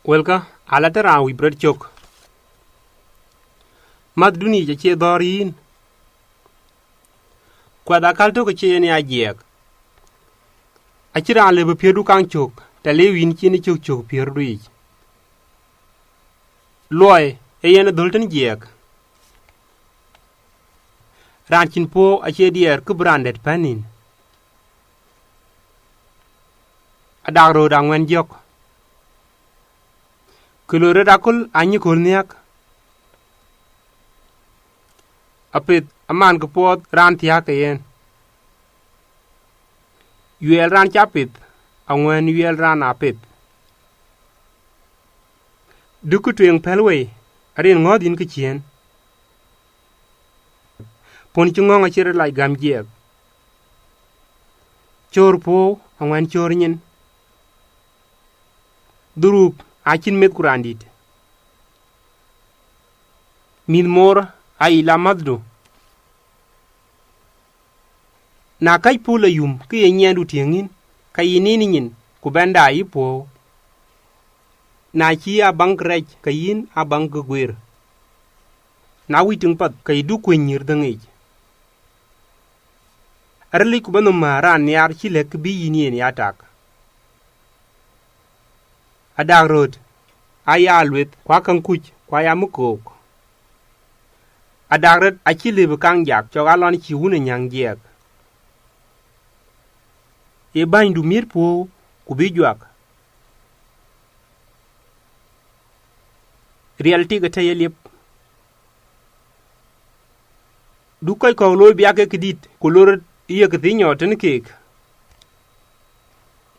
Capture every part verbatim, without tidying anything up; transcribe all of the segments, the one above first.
Wëlkä, ala të raan wïc bï rɔt cök. Mäthdun yic acie dhɔ̈ɔ̈r yïn. Kuɛth akäl tök acie yen ya jiɛɛk. Acïn raan lëu bï piɛ̈rdu kaŋ cök, të liu yïn cïn ë cök cök piɛ̈rdu yic. Luɔi ee yen dhöl tën jiɛɛk. Raan cïn puɔ̈u acie diɛɛr kë bï raan dɛ̈t pɛ̈n nïn. Adak rööt aŋuɛ̈n jɔ̈k. Kë loi rɔt aköl anyïköl nhiäk. Apith aman kë puɔth raan thiääk ke yen. Yuɛɛl raan ca pith, aŋuɛ̈n yuɛɛl raan apith. Duk kë tueŋ pɛ̈l wei, arin ŋɔ̈ɔ̈th yïn kë ciëën. Puɔ̈n cï ŋɔ̈ŋ acï rɔt lac gäm jiɛɛk. Cöör puɔ̈u aŋuɛ̈n cöör nyin. Dhuruup acïn meth ku raan dït. Mïth moor ayic la mäthdu. Na käc puɔ̈u la yum kë ye nyiɛɛndu tiëŋ yïn, ka yï niin nyin ku bɛ̈n daai yï puɔ̈u. Na cï abaŋ kë rɛc ke yïn abaŋ kë guiir. Na wïc tiŋ path ke yï duk kuëny nyïïr dhëŋ yic. Arilic ku bä nhom määr raan nhiaar cï lɛ̈k kë bï yïn yen ya tak. Adak röt aya lueth ku akäŋ kuc ku aya mi kook. Adak röt acï lëu bï kaŋ jak cɔk alɔn cï wun ë nyäŋ jiɛɛk. Ye bänydu miët puɔ̈u ku bï juak. Riɛl tik ë tɛ̈ ye liep. Du kɔc kɔ̈k looi bï aa kek këdït ku lor ye kë thiin nyɔɔt tënë keek.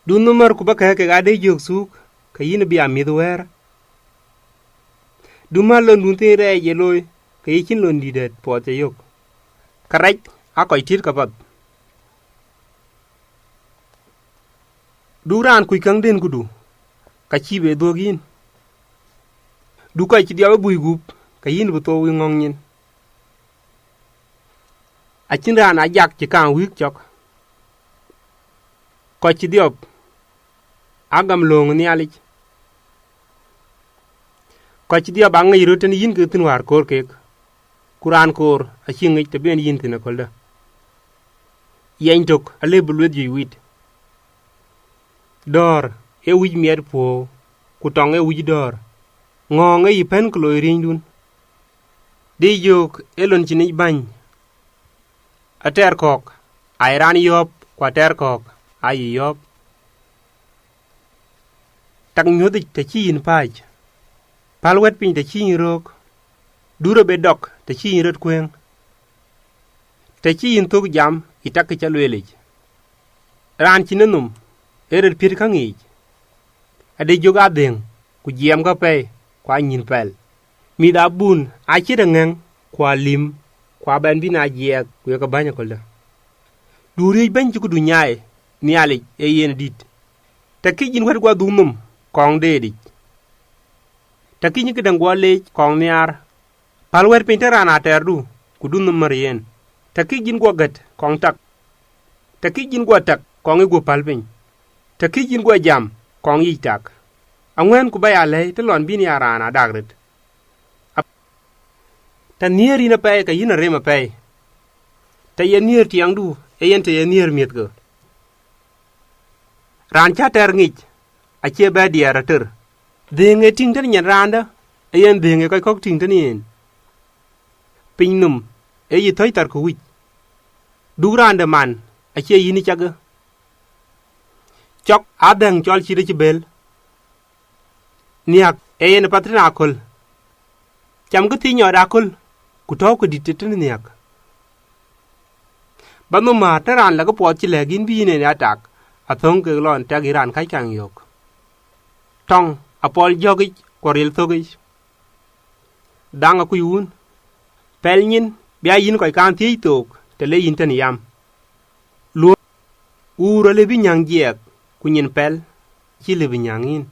Du nhom mär ku bä kɛ̈ɛ̈k kek ade jök thuuk, ke yïn bï aa miëth wɛ̈ɛ̈r. Du mär londun thiin rɛɛc ye looi, ke yï cïn lon dït dɛ̈t puɔth ca yök. Kärɛc aa kɔc tiët käpath. Du raan kuc käŋ den këdu, ka cïï be dhuök yïn. Du kɔc cï dhiɔp ë bui gup, ke yïn bï thou ë ŋɔ̈ŋ nyin. Acïn raan ajak cï kaŋ wïïk cɔk. Kɔc cï dhiɔp agam lööŋ ë Nhialic. Kɔc cï dhiɔp aŋic röt tën yïn ke thïn wäär koor keek, ku raan koor acï ŋic të bï en yïn thïn aköldä. Yiɛny tök alëu bï lueth juëc wit. Dɔ̈ɔ̈r ee wïc miɛt puɔ̈u, ku tɔŋ ee wïc dɔ̈ɔ̈r. Ŋɔ̈ɔ̈ŋ ee yï pɛ̈n kë loi riënydun. Dï yök ee lon cïn yic bäny. Atɛɛr kɔ̈k aa ye raan yɔ̈ɔ̈p, ku atɛɛr kɔ̈k aa yï yɔ̈ɔ̈p. Tak nyuöthic të cï yïn pääc. Päl wɛ̈t piny të cï yïn röök. Du rɔt be dɔk të cï yïn röt kuëëŋ. Të cï yïn thök jam, yï tak kë ca lueelic. Raan cïn ë nhom ee rɔt piët käŋ yiic. Ade jök adhëŋ, ku jiɛɛmkë apɛi, ku aa nyïn pɛl. Mïth abun aa cït aŋɛ̈ŋ, ku aa lïm, ku aa bɛn bïn aa jiɛɛk, ku yekë bäny aköldä. Du riëëc bɛ̈ny cï këdu nyaai, Nhialic ee yen dït. Të kïc yïn wɛ̈t guɔ dhuk nhom kɔŋ deetic. Të kïc yïn këdäŋ guɔ leec kɔŋ nhiaar. Päl wɛ̈t piny të raan atɛɛrdu, ku du nhom mär yen. Të kïc yïn guɔ gät kɔŋ tak. Të kïc yïn guɔ tak kɔŋ ë guɔ päl piny. Të kïc yïn guɔ jam kɔŋ yic tak. Aŋuɛ̈ɛ̈n ku bä ya lɛ̈i të lɔn bïn ya raan adak rët. Ap-, të nhiëër yïn apɛi ke yïn arem apɛi. Të ye nhiëër tiɛŋdu, ee yen të ye nhiëër miëthkë. Raan cä tɛɛr ŋic, acie bɛ diɛɛr ater. Dhëëŋ ee tïŋ tënë nyin raandä, ee yen dhëëŋ ee kɔc kɔ̈k tïŋ tënë yen. Piny nhom ee yï thɔ̈c thar ku wïc. Duk raandä man, acie yïn ë cakë. Cɔk adhɛ̈ŋ cɔl cït acï bël. Nhiäk ee yen path tënë aköl. Cam kë thiin nyɔɔt aköl, ku tɔ̈ukë dït tënë nhiäk. Bä nhom määr të raan lɛ̈k puɔth cï lɛ̈k yïn bï yïn en ya tak, athöŋ kek lɔn tɛk yï raan kac kaŋ yök. Tɔŋ apɔl jɔ̈kic ku ril thökic. Dhaŋ akuc wun. Pɛl nyin bï aa yïn kɔc kaŋ thiëëc thook të le yïn tën yam. Luɔ̈k wuur alëu bï nyäŋ jiɛɛk, ku nyin pɛl cï lëu bï nyäŋ yïn.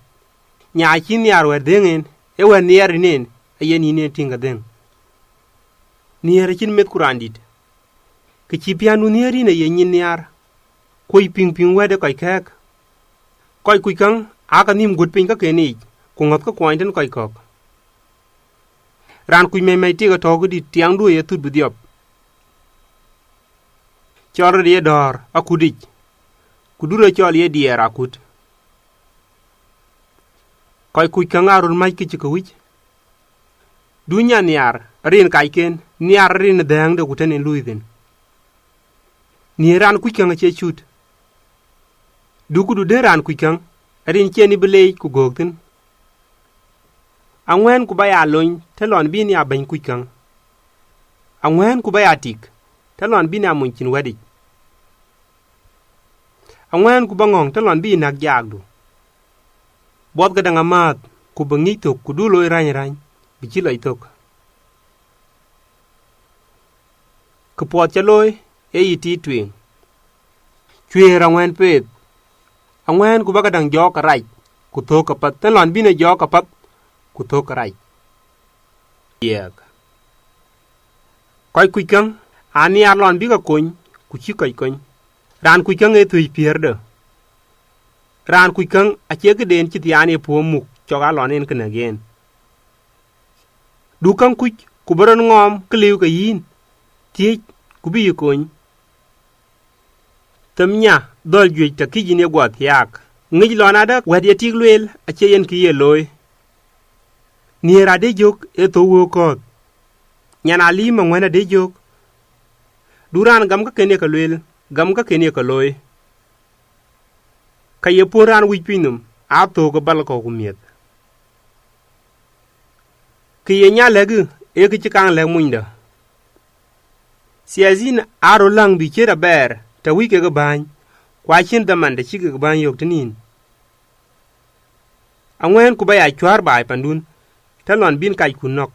Nya cï nhiaar wɛ̈t dhëŋ en, ee wɛ̈t nhiɛɛr yïn en, ayen yïn en tïŋ ke dhëŋ. Nhiëër acïn meth ku raan dït. Kë cï piändu nhiëër yïn aye nyin nhiaar. Kuöc piŋ piŋ wɛ̈t ë kɔc kɛ̈ɛ̈k. Kɔc kuc käŋ aake nhïïm guöt piny käkken yiic, ku ŋɔ̈thkë kuɔɔny tënë kɔc kɔ̈k. Raan kuc mɛ̈c mɛ̈c tik atɔ̈u këdït, tiɛŋdu ye thut bï dhiɔp. Cɔl rot ye dɔ̈ɔ̈r akutic, ku du rot cɔl ye diɛɛr akut. Kɔc kuc käŋ aa röt mac kë cï ke wïc. Du nya nhiaar rin kacken, nhiaar rin dhɛ̈ɛ̈ŋde ku tën en luui thïn. Nhiëër raan kuc käŋ acie cut. Du këdu dëër raan kuc käŋ, rin cïn ë bï leec ku göök thïn. Aŋuɛ̈ɛ̈n ku ba ya lony të lɔn bï nya bɛ̈ny kuc käŋ. Aŋuɛ̈ɛ̈n ku ba ya tik të lɔn bï nya mony cïn wɛ̈t yic. Aŋuɛ̈ɛ̈n ku ba ŋɔ̈ŋ të lɔn bï näk jaakdu. Buɔth këdäŋ amääth ku bï ŋic thök ku du looi räny räny bï cï lɔc thök. Kë puɔth ca looi ee yï tiit tueŋ. Cuëër aŋuɛ̈ɛ̈n peeth. Aŋuɛ̈ɛ̈n ku ba këdäŋ jɔɔk kërac ku thök këpath të lɔn bï në jɔɔk këpath ku thök kërac. Diɛɛk. Kɔc kuc käŋ aa nhiaar lɔn bï ke kony ku cï kɔc kony. Raan kuc käŋ ee thuëc piɛ̈rde. Raan kuc käŋ acie këden cï thiaan ye puɔ̈u muk cɔk alɔn en kë näk yen. Du käŋ kuc ku bï rot ŋɔɔm kë liu ke yïn, thiëc ku bï yï kony. Them nya dhɔ̈l juëc të këc yïn ye guɔ thiaak. Ŋic lɔn adë wɛ̈t ye tik lueel acie yen kë ye looi. Nhiëër adë jök ee thou wëu kɔ̈ɔ̈th. Nyan alïïm aŋuɛ̈ɛ̈n adë jök. Du raan gam käkken ye ke lueel, gam käkken ye ke looi. Ka ye puɔ̈n raan wïc pinynhom aa thöök ë bal kɔ̈u ku miëth. Kë ye nya lɛ̈kë ee kë cï kaŋ lɛ̈k monydä. Thiɛthiin aa röt läŋ bï ciët abɛɛr të wïc kek bääny, ku acïn dhaman të cï kek bääny yök tënïn. Aŋuɛ̈ɛ̈n ku ba ya cuäär baai pandun, të lɔn bïn kacku nɔ̈k.